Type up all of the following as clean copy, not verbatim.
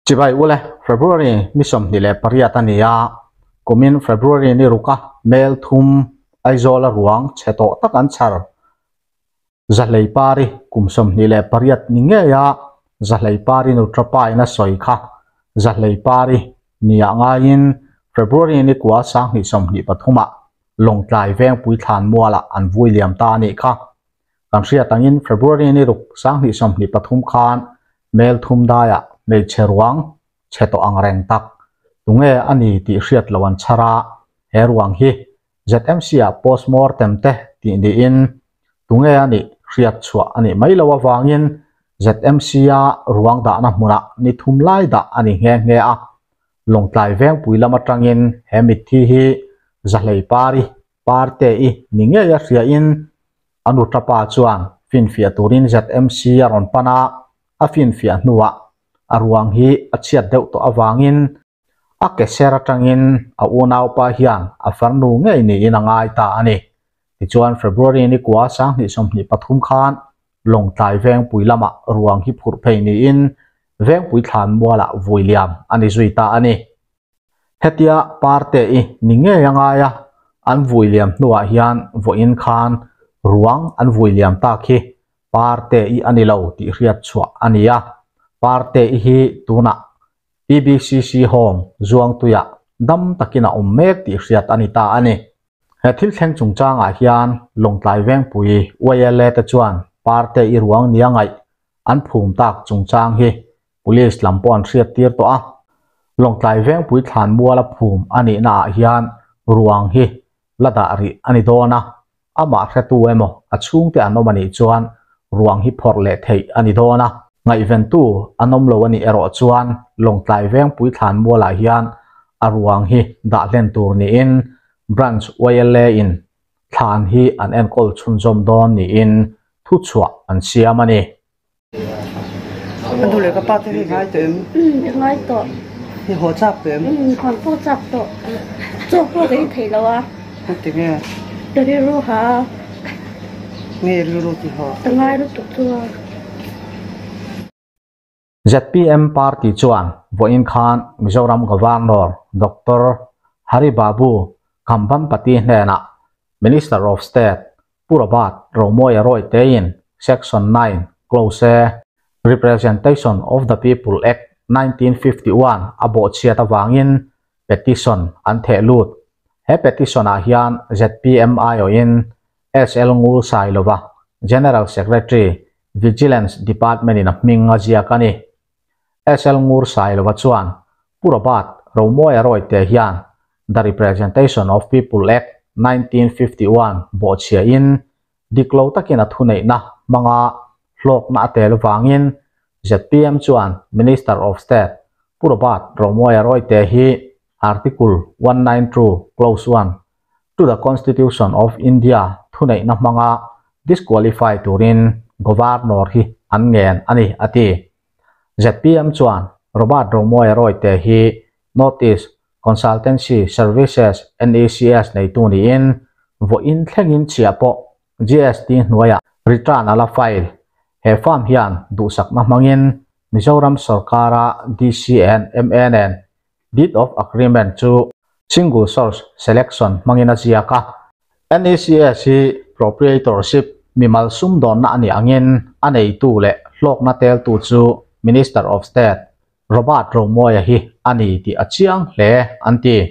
Chibai ule, February ni 28 a ni a, kumin February ni ruka mel thum Aizawl a ruang chhe tawh tak an chhar. Zahlei Pari kum 28 ni ngei a Zahlei Pari nuṭapa in a sawi kha Zahlei Pari nia ngaiin February ni kua 2023 ah Lawngtlai Vengpui thlan mualah an vui liam ta a nih kha. Kan hriat angin February ni ruk 2023 khan mel thum daiah hmeichhe ruang chhe tawh ang reng tak tunge a ni tih hriat lo an chhar a, he ruang hi ZMC ah postmortem te tih niin tunge a nih hriat chhuah a nih mai loh avangin ZMC a ruang dahna hmunah ni thum lai dah a ni nghe nghe a. Lawngtlai Vengpui lam atangin he mitthi hi Zahlei Pari Parte i ni ngei a hriain a nuṭapa chuan finfiah turin ZMC a rawn pan a, a finfiah hnuah a ruang hi a chhiat deuh tawh avangin a ke ser atangin a unaupa hian a farnu ngei niin a ngai ta a ni. Tichuan February ni kua 2023 khan Lawngtlai Vengpui lamah ruang hi phurh phei niin Vengpui thlan mualah vui liam a ni zui ta a ni. Hetia Parte i ni ngei a ngai a, an vui liam hnuah hian vawiin khan ruang an vui liam tak hi Parte i a ni lo tih hriat chhuah a ni a. Parte i hi tunah TBCC Home Zuangtuiah dam takin a awm mek tih hriat a ni ta a ni. He thil thleng chungchangah hian Lawngtlai Vengpui YLA te chuan Parte i ruang nia ngaih an phum tak chungchang hi Police lam pawh an hriat tir tawh a, Lawngtlai Vengpui thlan muala phum a nihna ah hian ruang hi la dah rih a ni dawn a, amah hretu emaw a chhungte an awm a nih chuan ruang hi phawrh leh theih a ni dawn a, ngaihventu an awm lo a nih erawh chuan Lawngtlai Vengpui thlan mualah hian a ruang hi dah hlen tur niin Branch YLA in thlan hi an enkawl chhunzawm dawn niin thuchhuah an siam a ni. Ka nu leh ka pa te hi ngai tawh em? Umm i ngai tawh. I haw chak tawh em? Umm hawn pawh chak tawh. Chaw pawh ka ei thei lo a. Heti nge? Ka rilru ha a. Nge rilru ti haw? Ka ngai lutuk chu a. ZPM party chuan vawiin khan Mizoram Governor Doctor Hari Babu Kambhampati hnenah Minister of State Pu Robert Romawia Rawitein Section 9 Clause Representation of the People Act 1951 a bawhchhiat avangin petition an theh lut. He petition ah hian zpm aiawhin SL Ngul Sailova, General Secretary, Vigilance Department in a hming a ziak a ni. SL Ngur Sailova chuan Pu Robert Romawia Rawite hian The Representation of People Act 1951 bawhchhiahin dik lo takin a thuneihna hmanga hlawkna a tel vangin zpm chuan Minister of State Pu Robert Romawia Rawite hi Article 192 Clause 1 to the Constitution of India thuneihna hmanga disqualify turin Governor hi an ngen a ni, a ti. Zpm chuan Robert Romawia Rawite hi Notice Consultancy Services, NECS, neitu niin vawiin thlengin chhiah pawh GST hnuaiah return a la file. He firm hian duhsakna hmangin Mizoram sorkara DCNMA nen Deed of Agreement chu Single Source Selection hmangin a ziak a. NECS hi proprietorship mimal sumdawnna a nih angin a neitu leh hlawkna teltu chu Minister of State Robert Romawia hi a ni tih a chiang hle an ti.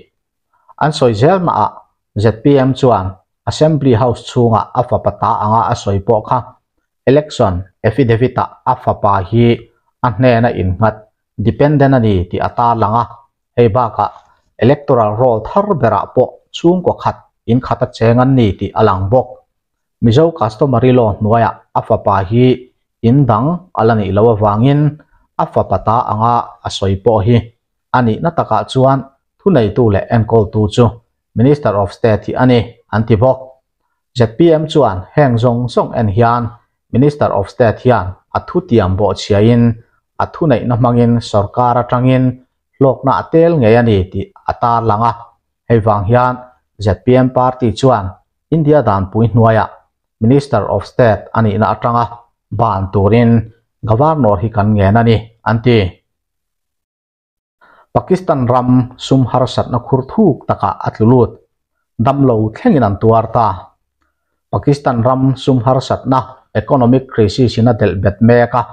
An sawi zel naah zpm chuan Assembly House chhungah a fapa ta anga a sawi pawh kha Election Affidavit ah a fapa hi a hnena innghat dependent a ni tih a tarlang a, hei bakah Electoral Roll thar berah pawh chhungkaw khat inkhat a cheng an ni tih a lang bawk. Mizo customary law hnuaiah a fapa hi in dang a la nih loh avangin a fapa ta anga a sawi pawh hi a nihna takah chuan thuneitu leh enkawltu chu Minister of State hi a ni, an ti bawk. Zpm chuan heng zawng zawng en hian Minister of State hian a thutiam bawhchhiain a thuneihna hmangin sorkar atangin hlawkna a tel ngei a ni tih a tarlang a. Hei vang hian zpm party chuan India danpui hnuaiah Minister of State a nihna atanga ban turin Governor hi kan ngen a ni, an ti. Pakistan ram sum harsatna khur thuk takah a tlu lut. Damlo thlengin an tuar ta. Pakistan ram sum harsatna, economic crisis, in a delh bet mek a.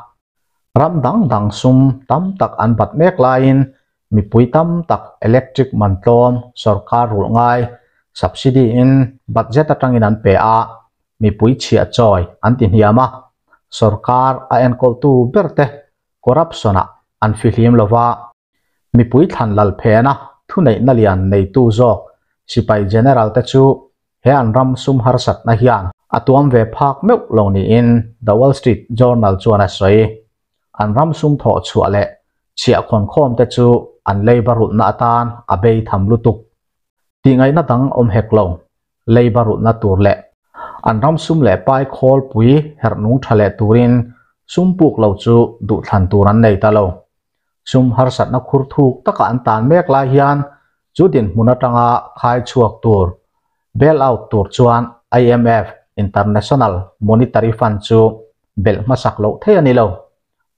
Ram dang dang sum tam tak an bat mek laiin mipui tam tak electric man tlawm sorkar rulh ngai, subsidy, in budget atangin an pe a, mipui chhiah chawi an ti hniam a, sorkar a enkawltu berte corruption-ah an fihlim lova. Mipui thlan lal phena thuneihna lian neitu zawk sipai general te chu he an ram sum harsatna hian a tuam ve phak meuh lo niin The Wall Street Journal chuan a sawi. An ram sum thawh chhuah leh chhiah khawnkhawm te chu an leiba rulhna atan a bei tham lutuk. Tihngaihna dang awm hek lo, leiba rulhna tur leh an ram sum leh pai khawlpui herh nung tha leh turin sum puk lo chu duhthlan tur an nei ta lo. Sum harsatna khur thuk taka an tan mek lai hian chu dinhmun atanga khai chhuak tur, bail out, tur chuan IMF, International Monetary Fund, chu belh hmasak loh thei a ni lo.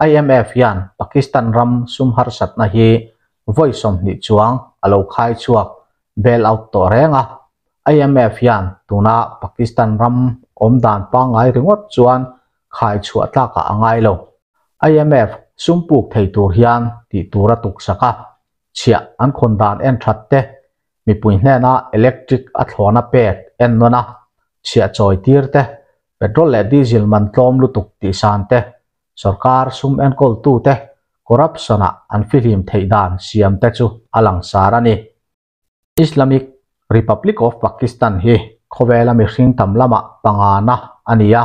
IMF hian Pakistan ram sum harsatna hi vawi 20 chuang a lo khai chhuak, bail out, tawh reng a. IMF hian tuna Pakistan ram awmdan pangngai ringawt chuan khai chhuah tlakah a ngai lo. IMF sum puk thei tur hian tih tur a tuksak a, chhiah an khawn dan en that te, mipui hnena electric a thlawna pek en nawn a, chhiah chawi tir te, petrol leh diesel man tlawm lutuk tihsan te, sorkar sum enkawltu te corruption-ah an fihlim theih dan siam te chu a langsar a ni. Islamic Republic of Pakistan hi khawvela mihring tam lamah pangana a ni a.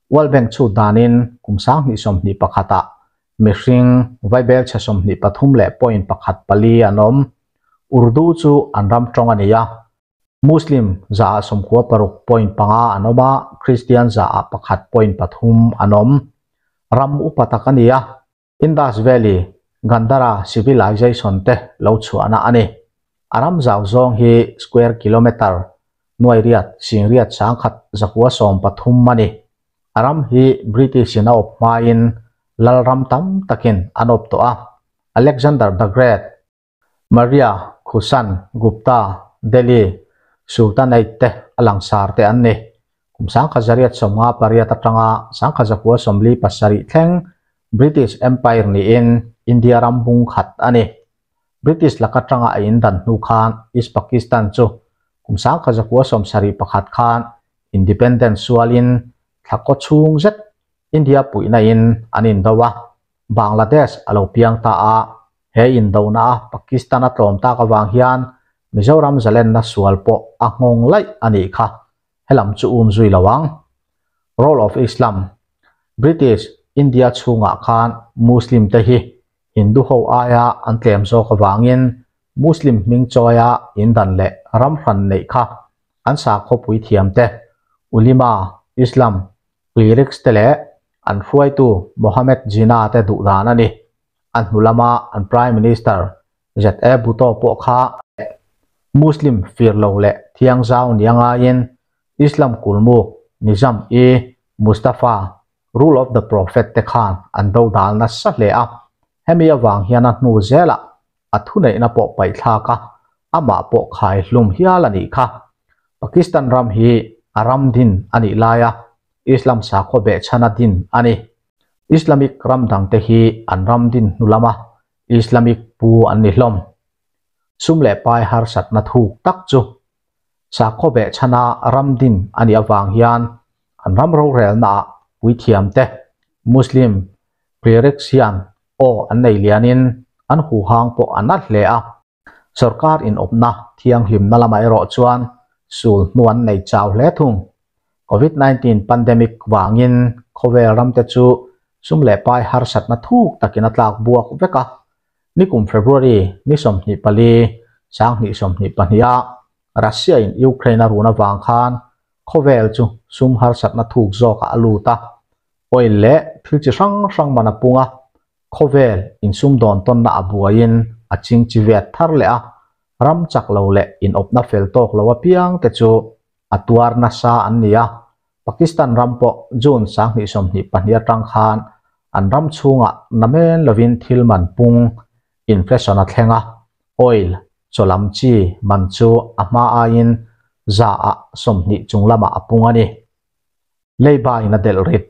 World Bank chhut danin kum 2021ah mihring vaibel chhe 23.14 an awm. Urdu chu an ram tawng a ni a. Muslim 96.5% an awm a, Christian 1.3% an awm. Ram upa tak a ni a. Indus Valley, Gandhara Civilization te lo chhuahna a ni. A ram zau zawng hi square kilometre nuai riat sing riat sangkhat zakua sawm pathum a ni. A ram hi British in a awp hmain lalram tam takin an awp tawh a. Alexander the Great, Maurya, Kushan, Gupta, Delhi Sultanate te a langsar te an ni. Kum 1858 atanga 1947 thleng British Empire niin India ram bung khat a ni. British laka tanga a indan hnu khan East Pakistan chu kum 1971 khan independence sualin thla kaw chhung zet India puihna in an indo a, Bangladesh a lo piang ta a. He indona a Pakistan a tlawm tak avang hian Mizoram zalenna sual pawh a nghawng laih a nih kha. Helam chu um zui lo ang. Role of Islam British India chhungah khan Muslim te hi Hindu ho aia an tlem zawk avangin Muslim hming chawia indan leh ram hran neih kha an sakhawpui thiam te, Ulima, Islam, clerics te leh an hruaitu Mohammed Jinnah te duh dan a ni. A hnu lama an Prime Minister ZA Bhutto pawh kha Muslim fir lo leh thiangzau ni a ngaiin Islam kulmuk Nizam-i-Mustafa, Rule of the Prophet, te khan an dodal nasa hle a. Hemi avang hian a hnu zelah a thuneihna pawh paihthlak a, amah pawh khai hlum hial a nih kha. Pakistan ram hi a ram din a nih laia Islam sakhaw behchhana din a ni. Islamic ram dangte hi an ram din hnu lama Islamic pu an ni hlawm. Sum leh pai harsatna thuk tak chu sakhaw behchhana ram din a nih avang hian an ram rorelnaah puithiamte, Muslim clerics, hian aw an nei lianin an huhang pawh a na hle a. Sorkar inawpna thianghlimna lamah erawh chuan sul hnu an nei chau hle thung. Covid 19 pandemic vangin khawvel ramte chu sum leh pai harsatna thuk takin a tlak buak vek a. Nikum February ni 24, 2022 a Russia in Ukraine a run avang khan khawvel chu sum harsatna thuk zawkah a lut a. Oil leh thil chi hrang hrang man a pung a, khawvel insumdawn tawnna a buaiin a ching chi vet thar leh a, ram chak lo leh inawpna fel tawk lo apiang te chu a tuar nasa an ni a. Pakistan ram pawh June 2022 atang khan an ram chhungah namen lovin thil man pung inflation a thleng a, oil, chaw lam chi man chu a hma aiin 20% chung lamah a pung a ni. Leiba in a delh rit.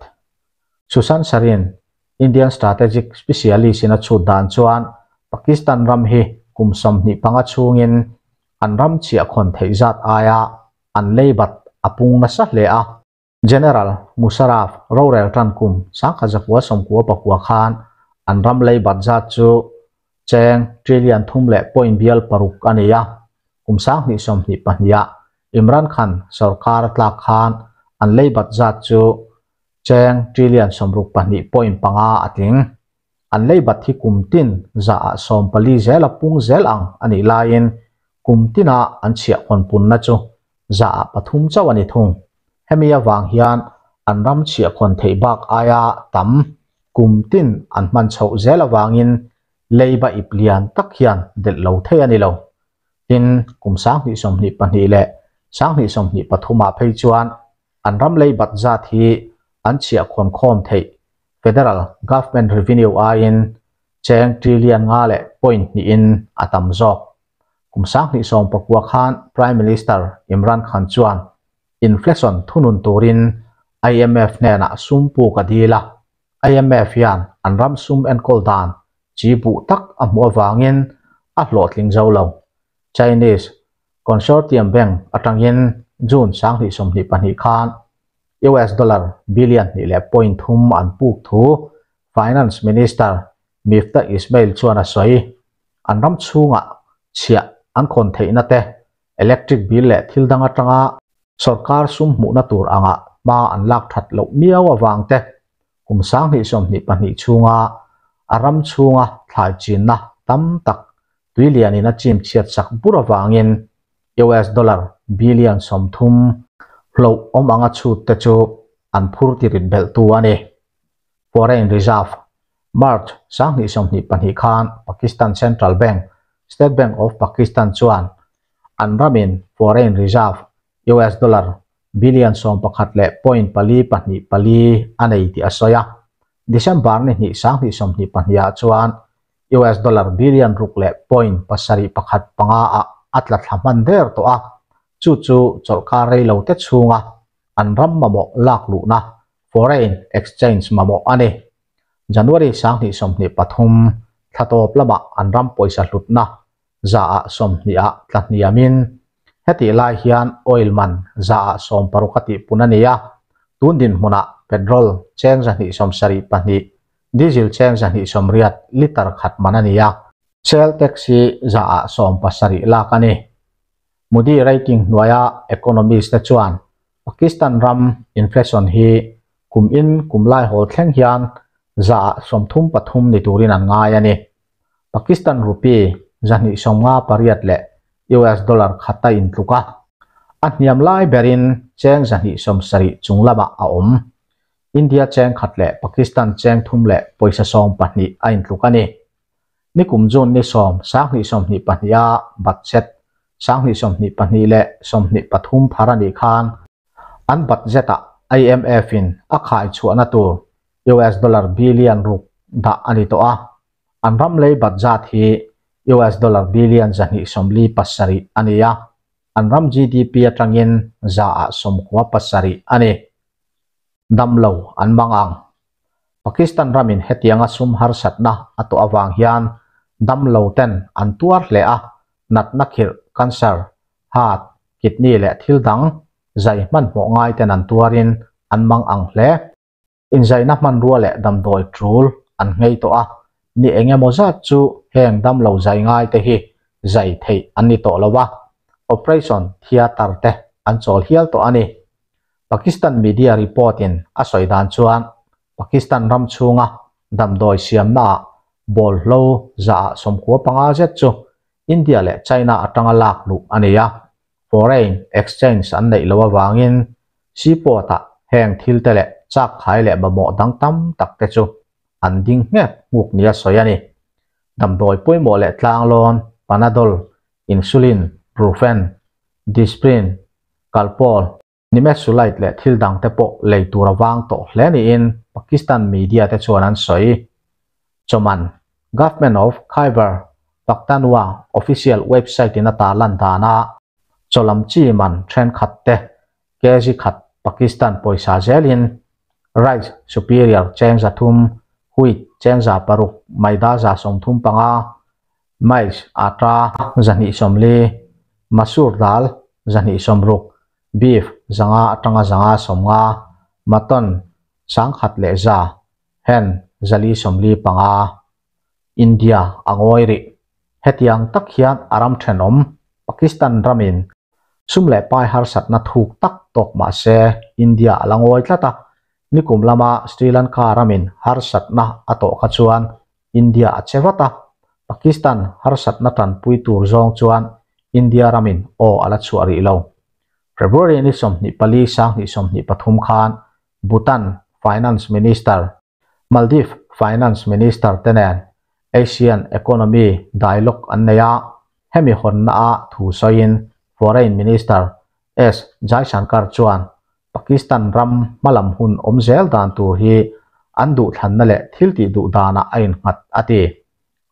Sushant Sarin, Indian Strategic Specialist in a chhut dan chuan Pakistan ram hi kum 25 chhungin an ram chhiah khawn theih zat aia an leibat a pung nasa hle a. General Musharraf rorel tan kum 1999 khan an ram leibat zat chu cheng trillion thum leh point bial paruk a ni a. Kum 2022-ah Imran Khan sorkar tlak khan an leibat zat chu cheng trillion 62.5 a tling. An leibat hi kum tin 14% zel a pung zel ang a nih laiin kum tina an chhiah khawn punna chu 3% chauh a ni thung. Hemi avang hian an ram chhiah khawn theih bak aia tam kum tin an hman chhoh zel avangin leiba ip lian tak hian delh lo thei a ni lo. Tin, kum 2022 leh 2023-ah phei chuan an ram leibat zat hi an chhiah khawn khawm theih Federal Government Revenue aiin cheng trillion nga leh point hnihin a tam zawk. Kum 2019 khan Prime Minister Imran Khan chuan inflation thunun turin IMF hnenah sum puk a dil a. IMF hian an ram sum enkawl dan chi buh tak a hmuh avangin a hlawhtling zo lo. Chinese Consortium Bank atangin June 2022 khan US dollar billion hnih leh point thum an puk thu Finance Minister Miftah Ismail chuan a sawi. An ram chhungah chhiah an khawn theihna te, electric bill leh thil dang atanga sorkar sum hmuhna tur angah hma an lak that loh miau avang te, kum 2022 chhunga a ram chhunga thlai chinna tam tak tuilianin a chim chhiat sak bur avangin US dollar billion 30 hloh awm anga chhut te chu an phur tirit belh tu a ni. Foreign Reserve March 2022 khan Pakistan Central Bank, State Bank of Pakistan chuan an ramin Foreign Reserve US dollar billion 11 leh point pali pahnih pali a nei tih a sawi a. December ni hnih 2022-ah chuan US dollar billion ruk leh point pasarih pakhat panga ah a tla thla hman der tawh a. Chu chu chawlhkar rei lo te chhunga an ram mamawh lak luhna foreign exchange mamawh a ni. January 2023 thla tawp lamah an ram pawisa hlutna 20% ah tla hniamin hetih lai hian oil man 16% a tihpun a ni a. Tun dinhmunah petrol cheng 272, diesel cheng 280 litre khat man a ni a. Shell tax hi 17% lak a ni. Moody rating hnuaia economist te chuan Pakistan ram inflation hi kum in kum lai hawl thleng hian 33% ni turin an ngai a ni. Pakistan rupee 258 leh US dollar khata intluk a. A hniam lai berin cheng 270 chung lamah a awm. India cheng khat leh Pakistan cheng thum leh pawisa 12 a intluk a ni. Nikum June ni 10 2022 a budget 2022 leh 23 phar a nih khan an budget-ah IMF in a khai chhuahna tur US dollar billion ruk dah a ni tawh a. An ram lei budget hi US dollar billion 247 a ni a. An ram GDP atangin 97% a ni. Damlo an mang ang. Pakistan ramin hetianga sum harsatna a tawh awang hian damlo ten an tuar hle a. Natna khirh, cancer, heart, kidney leh thil dang zai hmanhmawh ngai ten an tuarin an mang ang hle. Inzaina hmanrua leh damdawi tul an ngei tawh a. Ni engemaw zat chu heng damlo zai ngai te hi zai theih an ni tawh lo a. Operation theatre te an chawl hial tawh a ni. Pakistan media report in a sawi dan chuan Pakistan ram chhunga damdawi siamnaah bawlhlo 95% zet chu India leh China atanga lak luh a ni a. Foreign exchange an neih lo awangin seaport-ah heng thil te leh chak khai leh mamawh dang tam tak te chu an ding ngek nguk ni a sawi a ni. Damdawi pawimawh leh tlanglawn, Panadol, insulin, Brufen, Disprin, Calpol, Nimesulite leh thil dang te pawh lei tur awang tawh hle niin Pakistan media te chuan an sawi. Chawman Government of Khyber Pakhtunkhwa official website in a tarlan danah chaw lam chi man thenkhat te kg khat Pakistan pawisa zelin Rice Superior cheng 300, Wheat cheng 600, Maida 35, Maize Atta 240, Masoor Dal 260, Beef 500 atanga 550, Mutton 1100, Hen 445. India a ngawi rih. Hetiang tak hian a ram thenawm Pakistan ramin sum leh pai harsatna thuk tak tawk mah se India a la ngawi tlat a, nikum lama Sri Lanka ramin harsatna a tawh kha chuan India a che vat a, Pakistan harsatna tanpui tur zawng chuan India ramin aw a la chhuah rih lo. February ni 24 2023 khan Bhutan Finance Minister, Maldives Finance Minister te nen Asian Economy Dialogue an nei a, hemi hawnna-a thu sawiin Foreign Minister S Jaishankar chuan Pakistan ram hmalam hun awm zel dan tur hi an duhthlanna leh thil tih duh danah a innghat a ti.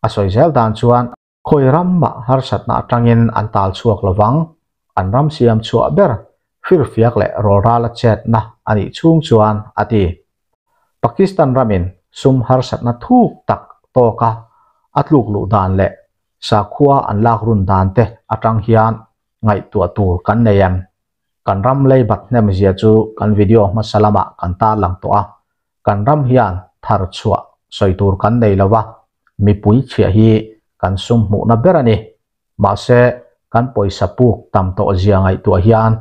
A sawi zel dan chuan khawi ram mah harsatna atangin an tal chhuak lovang, an ram siam chhuah ber firfiak leh rawlrala chetna a nih chhung chuan a ti. Pakistan ramin sum harsatna thuk tak tawka a tluk luh dan leh sakhua an lak run dan te atang hian ngaihtuah tur kan nei em? Kan ram lei bat hnem zia chu kan video hmasa lamah kan tarlang tawh a, kan ram hian thar chhuah sawi tur kan nei lo va, mipui chhiah hi kan sum hmuhna ber a ni. Mahse, kan pawisa puk tam tawh zia ngaihtuah hian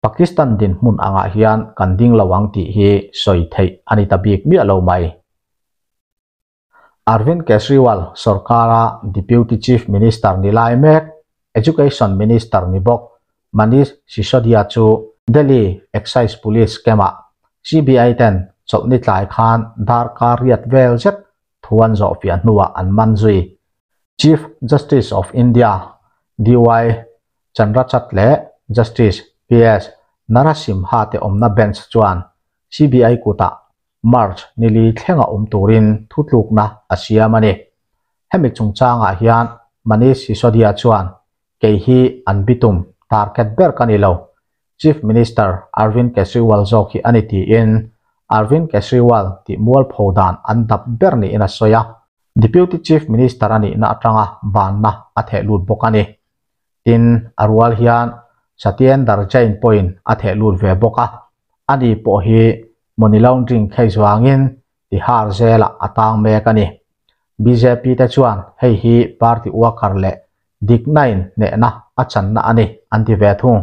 Pakistan dinhmun angah hian kan ding lo ang tih hi sawi theih a ni ta bik miah lo mai. Arvind Kejriwal sorkara Deputy Chief Minister ni lai mek, Education Minister ni bawk Manish Sisodia chu Delhi Excise Police camp-ah CBI ten chawlhni tlai khan darkar riat vel zet thu an zawhfiah hnuah an man zui. Chief Justice of India DY Chandrachud leh Justice PS Narasimha te awmna bench chuan CBI kutah March nili thlenga awm turin thutlukna a siam a ni. Hemi chungchangah hian Manish Sisodia chuan, Kei hi an bitum, target, ber ka ni lo. Chief Minister Arvind Kejriwal zawk hi a ni tiin Arvind Kejriwal tih mualpho dan an dap ber niin a sawi a. Deputy Chief Minister a nihna atanga banna a theh lut bawk a ni. Tin, a rual hian Satyendar Jain pawhin a theh lut ve bawk a. Ani pawh hi money laundering case vangin Tihar zelah a tang mek a ni. Bjp te chuan hei hi party worker leh diknain hnehna a channa a ni an ti ve thung.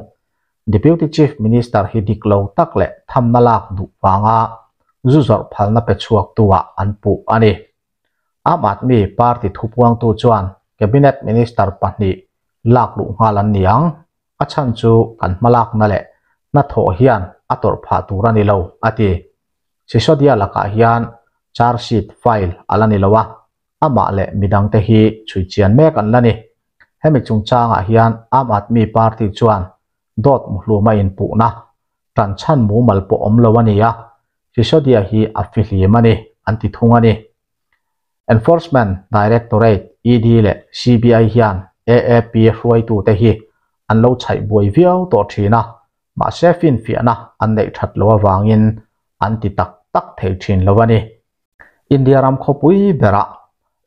Deputy Chief Minister hi dik lo tak leh thamna lak duh vanga zu zawrh phalna pe chhuaktu-ah an puh a ni. Aam Aadmi Party thupuangtu chuan Cabinet Minister pahnih lak luh nghal an ni ang. A chhan chu kan hmalakna leh hnathawh hian a tawrh phah tur a ni lo, a ti. Sisodia lakah hian charge sheet file a la ni lo a, amah leh midangte hi chhui chian mek an la ni. Hemi chungchangah hian Aam Aadmi Party chuan dawt muhluma inpuhna, tan chhan mumal pawh awm lo a ni a, Sisodia hi a fihlim a ni, an ti thung a ni. Enforcement Directorate, ED, leh CBI hian AAP hruaitute hi an lo chhaih buai viau tawh thin a, mahse finfiahna an neih that loh avangin an ti tak tak thei thin lo a ni. India ram khawpui berah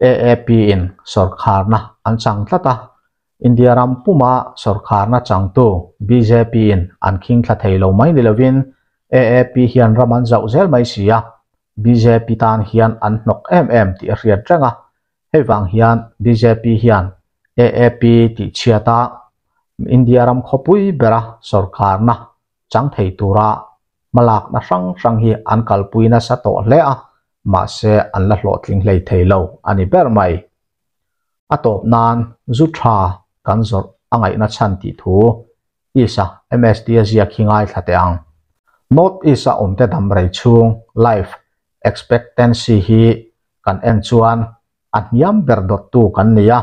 AAP in sawrkharna an chang tlat a, India ram puma sawrkharna changtu bjp in an khingthla thei lo mai ni lovin AAP hian ram an zauh zel mai si a, bjp tan hian an hnawk em em tih a hriat reng a, hei vang hian bjp hian AAP tih chhiata India ram khawpui bera sawrkharna chang thei tura hmalakna hrang hrang hi an kalpui nasa tawh hle a, mahse an la hlawhtling hlei thei lo a ni ber mai. A tawp nan zu tha kan zawrh a ngaihna chhan tih thu East-a MST a ziak hi ngaithla teh ang. North East-a awmte dam rei chhung life expectancy hi kan en chuan a hniam ber dawttu kan ni a,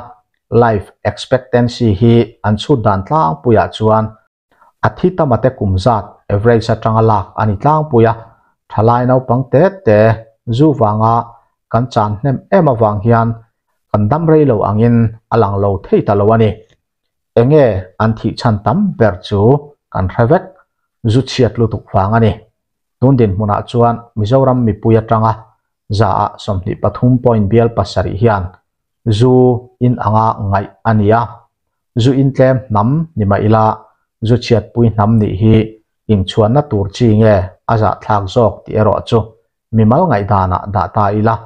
life expectancy hi an chhut dan tlangpuiah chuan a thi tamate kum zat average atanga lak a ni tlangpui a, thalai naupang te te zu vanga kan chan hnem em avang hian. Kan dam rei lo angin a lang lo thei ta lo a ni. Enge an thih chhan tam ber chu kan hre vek, zu chhiat lutuk vang a ni. Tun dinhmunah chuan Mizoram mipui atanga 100 ah 23.7 hian zu in anga ngaih a ni a. Zu in tlem hnam ni mah ila, zu chhiatpui hnam nih hi inchhuanna tur chi nge a zahthlak zawk tih erawh chu mimal ngaihdanah dah ta ila,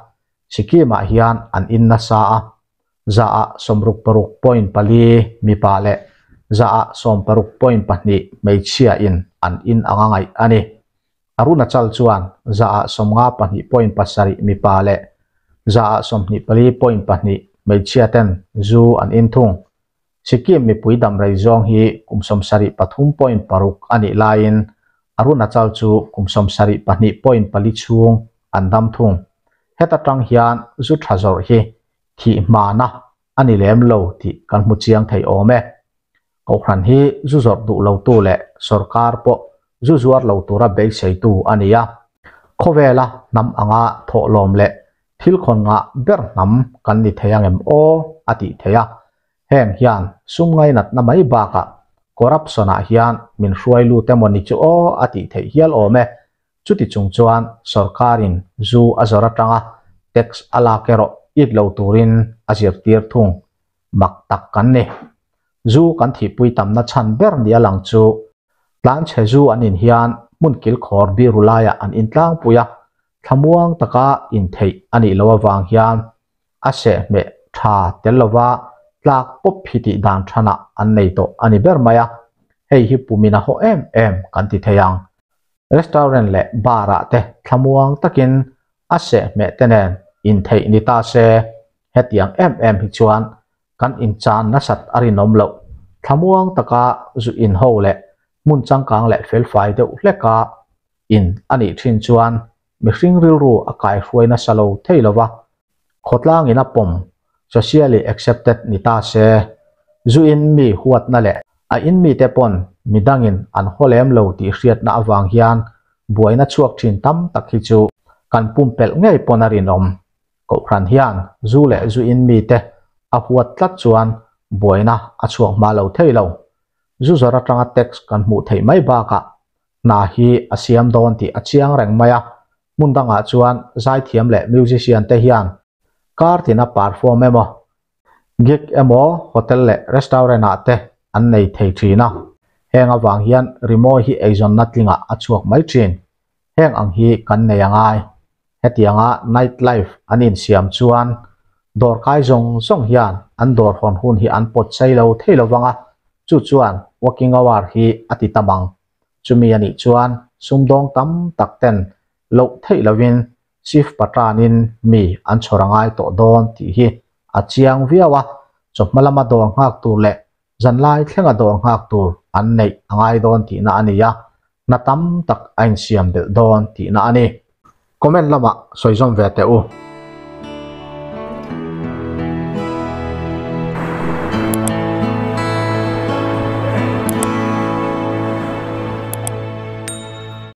Sikkim-ah hian an in nasa a, 6.64% mipa leh 16.6% hmeichhia in an in anga ngaih a ni. Arunachal chuan 52.7% mipa leh 24.2% hmeichhia ten zu an in thung. Sikkim mipui damrei zawng hi kum 73.6 a nih laiin Arunachal chu kum 72.4 chhung an dam thung. Heta tang hian zu tha zawrh hi thih hmana a ni lem lo tih kan hmu chiang thei awm e. Kohhran hi zu zawrh duh lotu leh sorkar pawh zu zuar lo tura beiseitu a ni a. Khawvela hnam anga thawhlawm leh thil khawn ngah ber hnam kan ni thei angem aw a tih theih a. Heng hian sum ngainatna mai bakah corruption-ah hian min hruai lut emaw ni chu aw a tih theih hial awm e. Chuti chung chuan sorkarin zu a zawrh atanga tax a lak erawh it lo turin a zirtir thung. Mak tak kan ni. Zu kan thihpui tamna chhan ber ni a lang chu tlanchhe zu an in hian hmun kilkhawr biru laiah an intlangpui a, thlamuang taka intheih a nih loh avang hian a sehhmeh tha tel lova tlak pawp hi tih dan thanah an nei tawh a ni ber mai a, hei hi pumin a haw em em kan ti thei ang. Restaurant leh bar ah te thlamuang takin a sehhmeh te nen intheih ni ta se, hetiang em em hi chuan kan inchan nasat a rinawm loh. Thlamuang taka zu in ho leh hmun changkang leh felfai deuh hleka in a nih thin chuan mihring rilru a kaihruai nasa lo thei lova, khawtlangin a pawm, socially accepted, ni ta se, zu in mi huatna leh a in mite pawn midangin an haw lem lo tih hriatna avang hian buaina chhuak thin tam tak hi chu kan pumpelh ngei pawn a rinawm. Kohhran hian zu leh zu in mite a huat tlat chuan buaina a chhuak hma lo thei lo. Zu zawrh atanga tax kan hmuh theih mai bakah hna hi a siam dawn tih a chiang reng mai a, hmun dangah chuan zaithiam leh musician te hian kar tina perform emaw, gig emaw hotel leh restaurant ah te an nei thei thin a, heng avang hian rimawi hi eizawnna tlingah a chhuak mai thin. Heng ang hi kan nei a ngai. Hetianga night life an insiam chuan dawrkai zawng zawng hian an dawr hawn hun hi an pawt chei lo thei lo vang a, chu chuan working hour hi a ti tam ang. Chumi a nih chuan sumdawng tam tak ten loh theih lovin shift paṭanin mi an chhawr a ngai tawh dawn tih hi a chiang viau a, chawhma lama dawr nghak tur leh zanlai thlenga dawr nghak tur an neih a ngai dawn tihna a ni a, hna tam tak a insiam belh dawn tihna a ni. Comment lamah sawi zawm ve teh u.